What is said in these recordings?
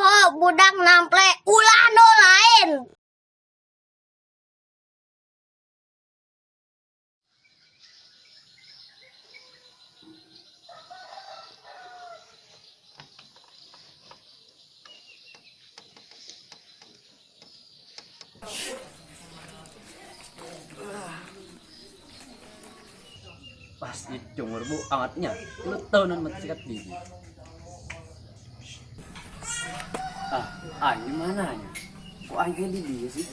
Poho budak nample ulah nu lain. Pasti cungur bu angatnya. Lu tahunan mati sikat gigi. Ah, aing mana nya? Kok aing kayak di dia sih?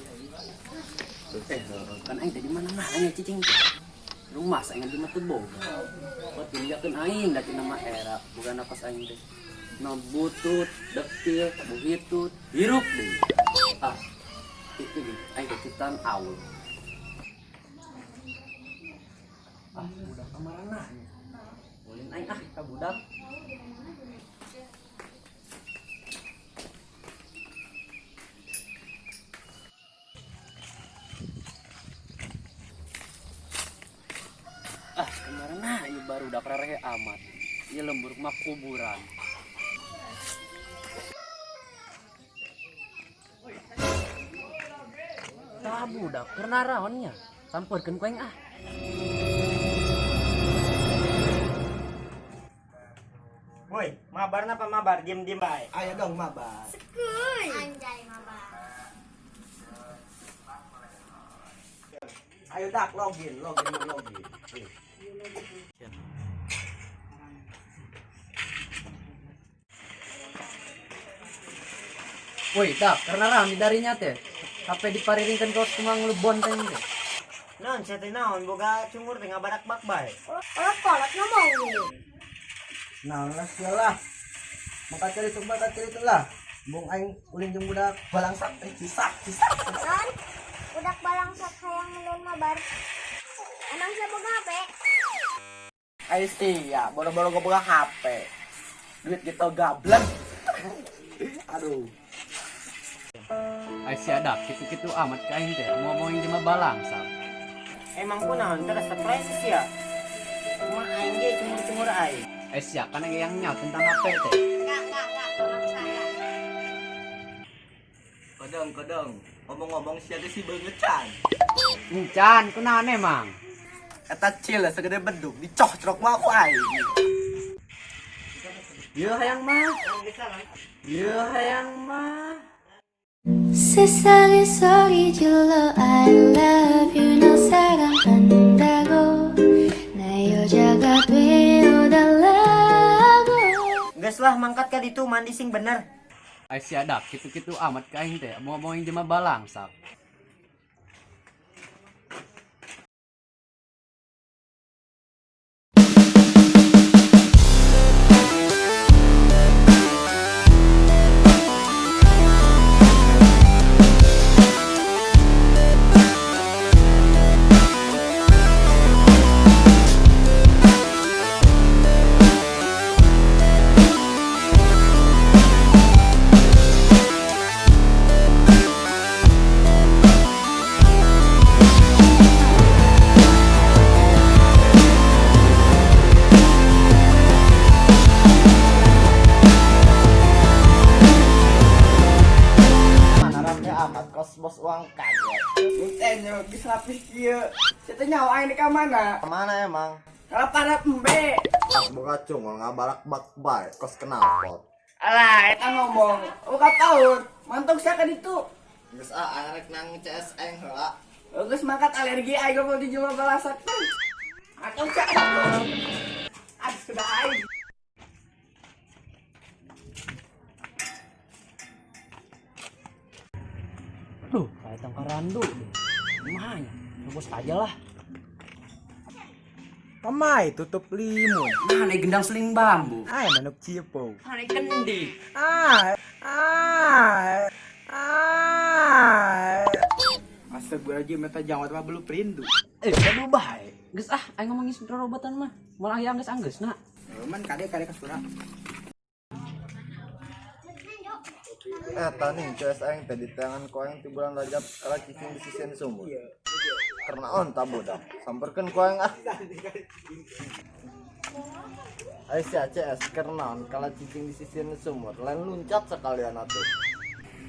Kan aing tadi mana mana cicing. Rumah saya di mata boga. Buat tinggalkeun aing da nama era, bukan napas aing teh. No butut, dekil, buhitut, hirup deui. Ah, itu gitu. Aing teh ciptaan Allah. Ah, budak kamarana nya. Ulin aing ah ka budak. Ah, kemarin ieu baru udah rehe amat. Ieu lembur mah kuburan. Tah budak keur naraon nya? Sampeurkeun ku aing ah. Woi, mabar napa mabar? Diem-diem bae. Ayo dong mabar. Sekuy. Anjay mabar. Ayo dak login, login, login. Woi, dak, keur naraon di darinya teh. HP dipariringkeun kos kumang lu bonteng teh. Naon sia teh naon boga cungur teh ngabarak-bak bae. Kolot-kolot ngomong gini. Nah, lah lah. Maka cari tuh, maka cari tuh lah. Bung aing ulin jeung budak balangsak, cisak, cisak. Kan budak balangsak hayang melun mabar. Emang saya boga HP? Ayo sih ya, boro-boro gua boga HP. Duit gitu gablek. Aduh. Ai sia dak kitu-kitu amat ka aing teh. Ngomongin jelema balangsak. Emang kunaon teh resep sih ya? Kumaha aing ge cungur-cungur aing. Eh sia kan yang nyaut tentang HP teh. Enggak, maksa. Kodong, kodong. Ngomong-ngomong sia teh si beungeut can. Encan, kunaon emang? Eta cil segede beduk dicocrok mah ku aing. Ieu hayang mah. Ieu hayang mah. 세상에 소리 질러 I love you 너 사랑한다고 나 여자가 되어달라고 Geus lah mangkat ka ditu mandi sing bener. Ai sia dak kitu-kitu amat ka aing teh. Ngomongin jelema balangsak. Mana rame amat kos bos uang kaget. Ente geus lapis kieu. Sia teh nyawa aing di ka mana? Kemana emang? Kalau para embe. Pas boga cungul ngabarak bak bae kos knalpot. Alah, eta ngomong. Buka paut. Mantuk sia ka ditu. Geus ah aing rek nang CS aing heula. Geus mangkat alergi aing mau dijual balasak. Atau sia ka ditu. Aduh, sudah aing. Duh, kayak tangkarandu deh. Kumaha nya? Bos aja lah. Pemai tutup limun. Mana gendang seling bambu? Ay manuk cipo. Mana kendi? Ah, ah, ah. Astagfirullahaladzim, eta jangwat mah belum perindu. Aduh bae. Geus ah, aing ngomongin robotan mah. Moal aya anggeus-anggeus na. Man kade kade ka surah. Eta nih CS aing teh diteangan ku aing ti bulan Rajab kala cicing di sisian sumur. Karena on ta budak. Samperkeun ku aing ah. Ayo si ACS karena kalau cicing di sisi sumur lain luncat sekalian atuh.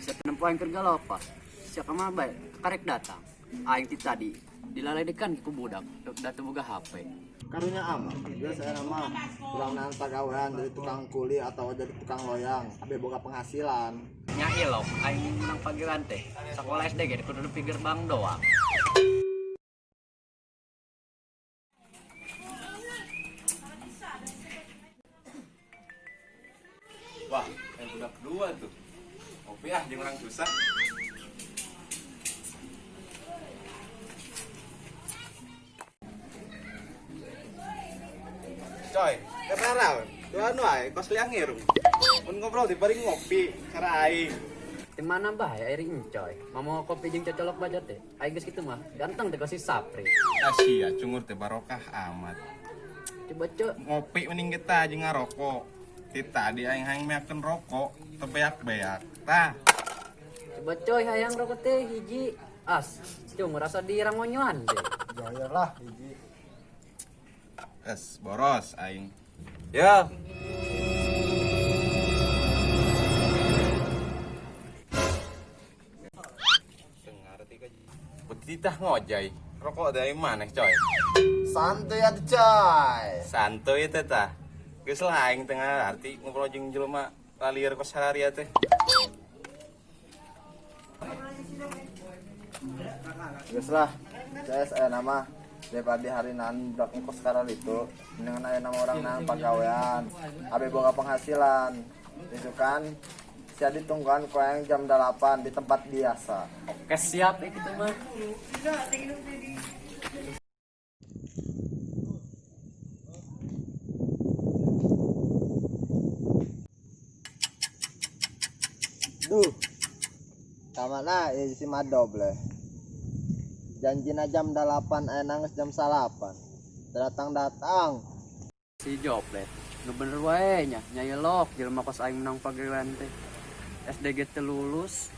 Siapa nempo aing keur galopas. Siapa mah bae karek datang. Aing ti tadi dilaledekan ku budak, da teu boga HP. Karunya amat, biasa nama kurang naan pagawean jadi tukang kuli atau jadi tukang loyang, abe boga penghasilan. Nya ilok aing menang panggilan teh. Sakola SD ge kudu nepi gerbang doang. Wah, yang udah kedua tuh. Kopi ah, jeung orang susah. Coy, kenapa? Dua anu ae, kos liang irung. Mun ngobrol di paling ngopi, cara aing. Di mana bae air encoy? Mamo kopi jeung cocolok baja teh. Aing geus kitu mah, ganteng teh si Sapri. Asia, cungur teh barokah amat. Coba cok, Ngopi mending kita aja ngarokok. Ti tadi aing hayang meakeun rokok, teu beak-beak. Tah, coba coy hayang rokok teh hiji. As, cuma merasa di rangonyoan teh. Jaya lah hiji. es boros aing. Ya. Betitah ngojay. Rokok dari mana, coy? Santuy atuh coy. Santuy teh tah. Geus lah aing tengah arti ngobrol jeung jelema lalieur kos sararia teh. Geus lah, CS aya nama daripada hari nan budak ngkos sekarang itu mendingan aya nama orang nang pagawean abe boga penghasilan itu kan sia ditungguan ku aing jam 8 di tempat biasa. Oke siap ya gitu mah. Duh, kamana ya si Madob leh. Janjina jam 8 aya nangis jam 9. Datang-datang. Si Joplet, nu bener wae nya, nyayelok jelema kos aing menang pagawean teh. SDG teu lulus.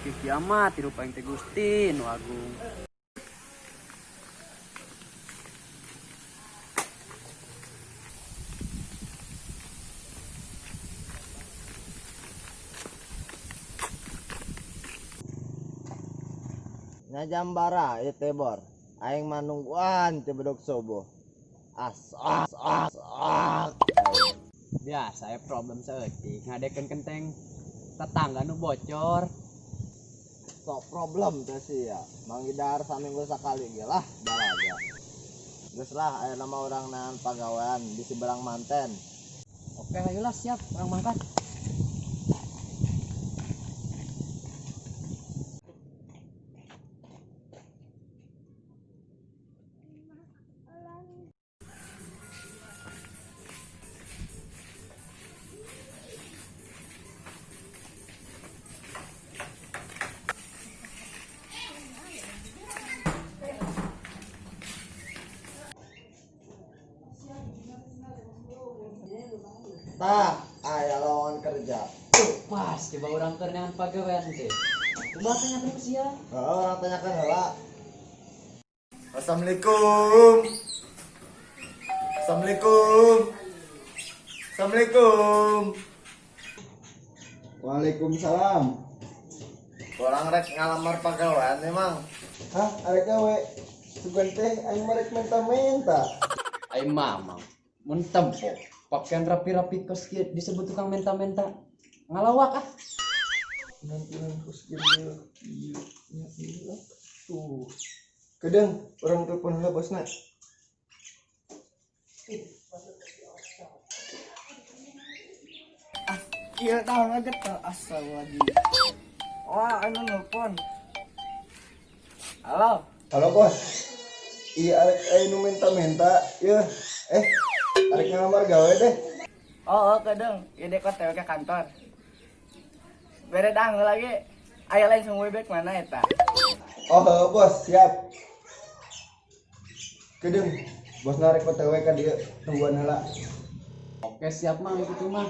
Kieu amat hirup aing teh Gusti nu agung. Nya jam bara ieu teh bor. Aing mah nungguan teh bedog subuh. As as as as. Biasa ya problem saeutik ngadekeun kenteng tetangga nu bocor. Sok problem teh sih ya. Manggidar saminggu sakali ge lah baraga. Geus lah aya nama orang nahan pagawean di seberang manten. Oke, ayolah siap, orang makan. Tah, aya lowongan kerja. Pas, coba orang keur neangan pagawean teh. Coba tanyakeun ku sia. Oh, orang tanyakan heula. Assalamualaikum. Assalamualaikum. Assalamualaikum. Waalaikumsalam. Orang rek ngalamar pagawean emang. Hah, arek gawe. Sugan teh aing marek menta-menta. Ai mamang, mun tempo pakaian rapi-rapi kos kieu disebut tukang menta-menta. Ngalawak ah. Penampilan kos kieu ieu nya ieu lah. Tuh. Kadang orang telepon heula bosna. Iya tahu aja tuh asal lagi. Wah, anu nelpon. Halo. Halo bos. Iya arek aing nu menta-menta. Yeuh. Arek ngalamar gawe deh. Oh, oh kadang, ya dek OTW ke kantor. Bere dang lagi. Aya lain semua bek mana eta? Oh, heuh, bos, siap. Kedeng, bos narek OTW ka dieu, tungguan heula. Oke siap mang itu mah.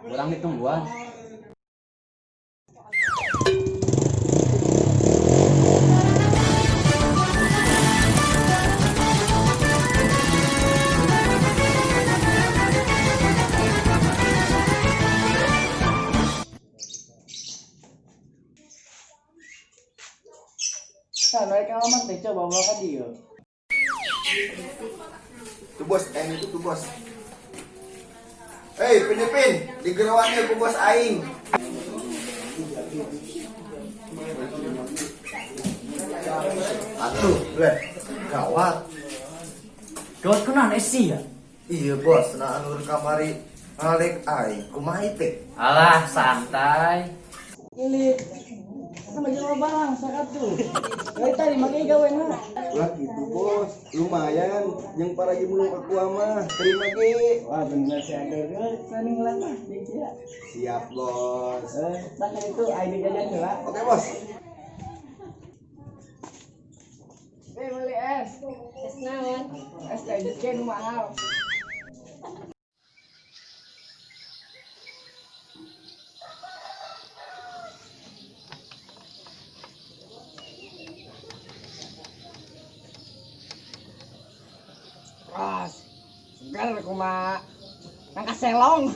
Urang ditungguan. Sa nu rek ngalamar teh coba bawa ka dieu. Tuh bos, itu tuh bos. Hei, Pin Ipin, digerowannya ku bos aing. Atuh, leh, gawat. Gawat kunaon esi ya? Iya bos, nah anu kamari ngalek aing, kumaha teh? Alah, santai. Ilit. Sama jeung barang sakatu. Dari tadi make gawe na. Lah gitu bos, lumayan. Yang para mulung aku mah, terima ge. Wah bener sih ada ge saning lah tah jeung sia. Siap bos. Eh, tah kan itu aing jajan heula. Oke bos. Eh, beli es. Es naon? Es teh jiken mahal. Ras, segar kumaha. Nangka selong.